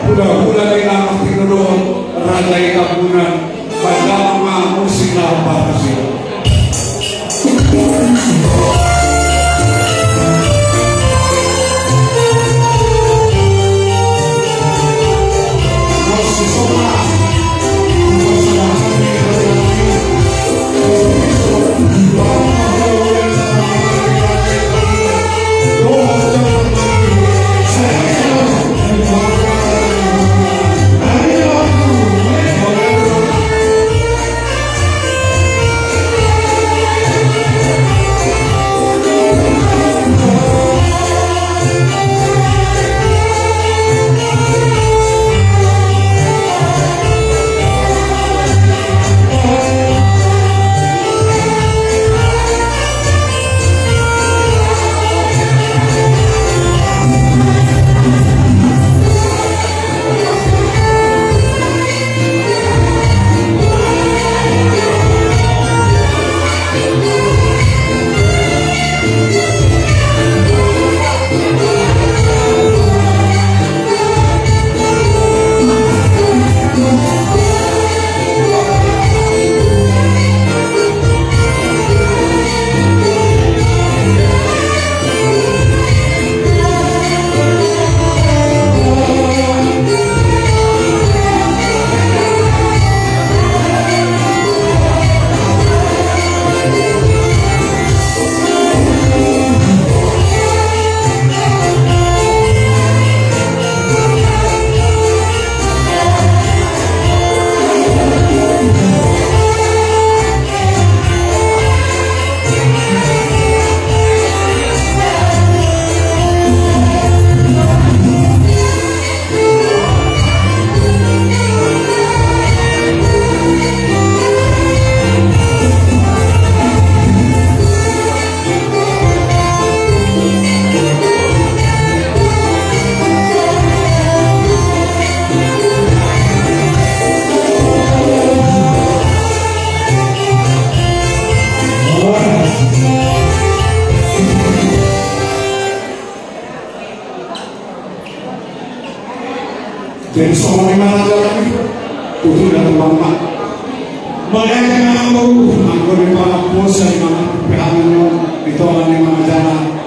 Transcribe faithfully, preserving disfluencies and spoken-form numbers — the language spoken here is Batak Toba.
Hulahula ni na martinodohon raja i Tambunan, pandang ma musik na hombar tusi. Jadi songon i ma na jala i, tutu da tulang ma. Mauliate ma amang boru, anggo di pangapos i ma na pehangan on di tonga ni mangajana.